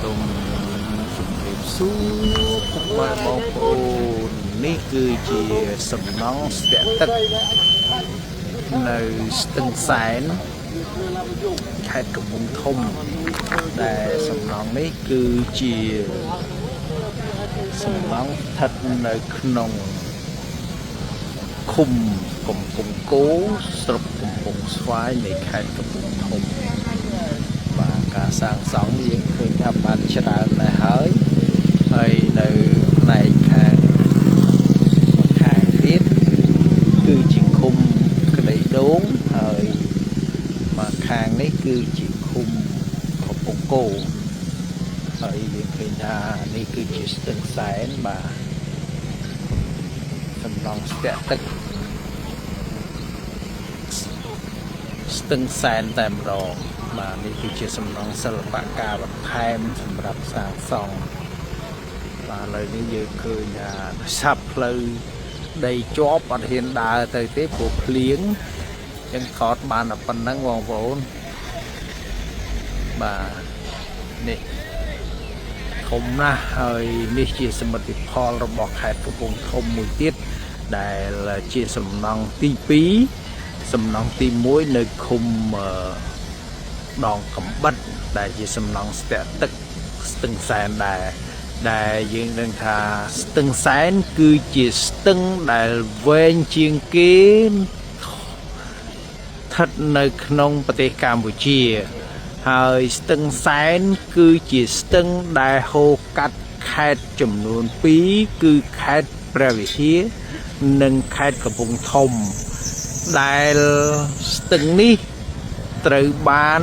សូមជម្រាបសួរពុកម៉ែបងប្អូននេះគឺជាសំណង់ស្ទាក់ទឹកនៅស្ទឹងសែនខេត្តកំពង់ធំដែលសំណង់នេះគឺជាសំណង់ស្ថិតនៅក្នុងឃុំកំពង់គោស្រុកកំពង់ស្វាយនៃខេត្តកំពង់ធំ បាទការសាងសង់យើងឃើញថាបានច្រើនដែរហើយហើយនៅផ្នែកខាងខាងទៀតគឺជាឃុំក្ដីដូងហើយមកខាងនេះគឺជាឃុំកំពង់គោហើយយើងឃើញថានេះគឺជាស្ទឹងសែនបាទសំណង់ស្ទាក់ទឹកស្ទឹងសែនតែម្ដង បាទនេះគឺជាសំណង់សិល្បករបន្ថែមសម្រាប់សាងសង់បាទឥឡូវនេះយើងឃើញថាសាប់ផ្លូវដីជាប់អត់ហ៊ានដើរទៅទេព្រោះភ្លៀងអញ្ចឹងថតបានតែប៉ុណ្្នឹងបងប្អូនបាទនេះធំណាស់ហើយនេះជាសមិទ្ធផលរបស់ខេត្តកំពង់ធំមួយទៀតដែលជាសំណង់ទី2សំណង់ទី1នៅឃុំអឺ ដងកំបិតដែលជាសំណង់ស្ទាក់ទឹកស្ទឹងសែនដែរដែលយើងដឹងថាស្ទឹងសែនគឺជាស្ទឹងដែលវែងជាងគេស្ថិតនៅក្នុងប្រទេសកម្ពុជា ហើយស្ទឹងសែនគឺជាស្ទឹងដែលហូរកាត់ខេត្តចំនួន2គឺខេត្តព្រះវិហារនិងខេត្តកំពង់ធំដែលស្ទឹងនេះ ត្រូវបាន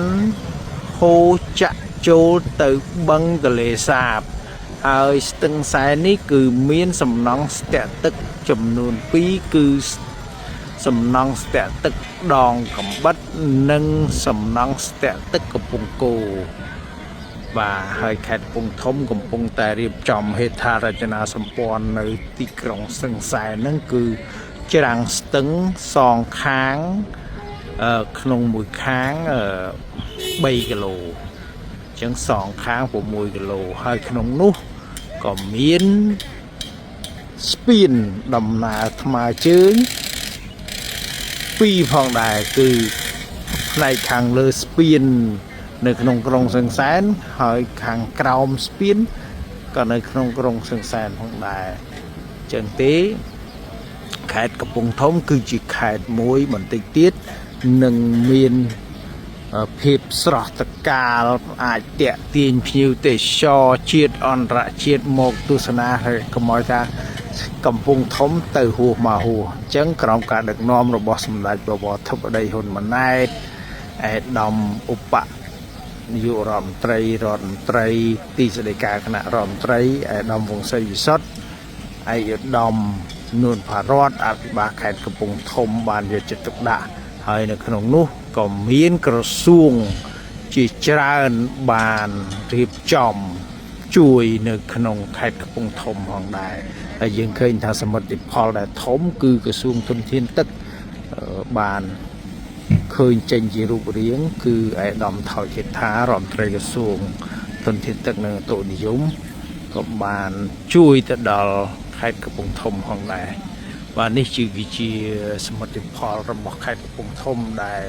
ហូរចាក់ចូលទៅបឹងទន្លេសាប ហើយស្ទឹងសែននេះគឺមានសំណង់ស្ទាក់ទឹកចំនួន2គឺសំណង់ស្ទាក់ទឹកដងកំបិតនិងសំណង់ស្ទាក់ទឹកកំពង់គោបាទហើយខេត្តកំពង់ធំកំពុងតែរៀបចំហេដ្ឋារចនាសម្ព័ន្ធនៅទីក្រុងស្ទឹងសែនហ្នឹងគឺច្រាំងស្ទឹងសងខាង អឺក្នុងមួយខាងអឺ3គីឡូអញ្ចឹងសងខាង6គីឡូហើយក្នុងនោះក៏មានស្ពានដំណើរថ្មើរជើងពីរផងដែរគឺផ្នែកខាងលើស្ពាននៅក្នុងក្រុងសឹងសែនហើយខាងក្រោមស្ពានក៏នៅក្នុងក្រុងសឹងសែនផងដែរអញ្ចឹងទេ ខេត្តកំពង់ធំគឺជាខេត្តមួយបន្តិចទៀតនឹងមានអឺភាពស្រស់ត្រកាលអាចតាក់ទាញភ្ញៀវទេសចរជាតិអន្តរជាតិមកទស្សនាហើយកុំឲ្យថាកំពង់ធំទៅហួសមកហួសអញ្ចឹងក្រោមការដឹកនាំរបស់សម្ដេចបវរធិបតីហ៊ុនម៉ាណែតឯកឧត្តមឧបនាយករដ្ឋមន្ត្រីរដ្ឋមន្ត្រីទីស្តីការគណៈរដ្ឋមន្ត្រីឯកឧត្តមវង្សីវិសុទ្ធ ឯកឧត្តមនួនផារតអភិបាលខេត្តកំពង់ធំបានយកចិត្តទុកដាក់ហើយនៅក្នុងនោះក៏មានក្រសួងជាច្រើនបានរៀបចំជួយនៅក្នុងខេត្តកំពង់ធំផងដែរហើយយើងឃើញថាសមិទ្ធផលដែលធំគឺក្រសួងធនធានទឹកអឺបានឃើញចេញជារូបរាង គឺឯកឧត្តមថោជេដ្ឋារដ្ឋមន្ត្រីក្រសួងធនធានទឹកនិងឧតុនិយម ក៏បានជួយទៅដល់ខេត្តកំពង់ធំផងដែរបាទនេះជាគឺជាសមិទ្ធផលរបស់ខេត្តកំពង់ធំដែល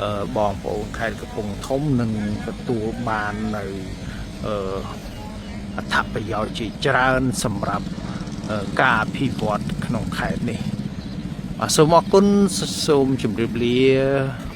អឺបងប្អូនខេត្តកំពង់ធំនឹងទទួលបាននៅអឺអត្ថប្រយោជន៍ជាច្រើនសម្រាប់អឺការអភិវឌ្ឍក្នុងខេត្តនេះបាទសូមអរគុណសូមជម្រាបលា។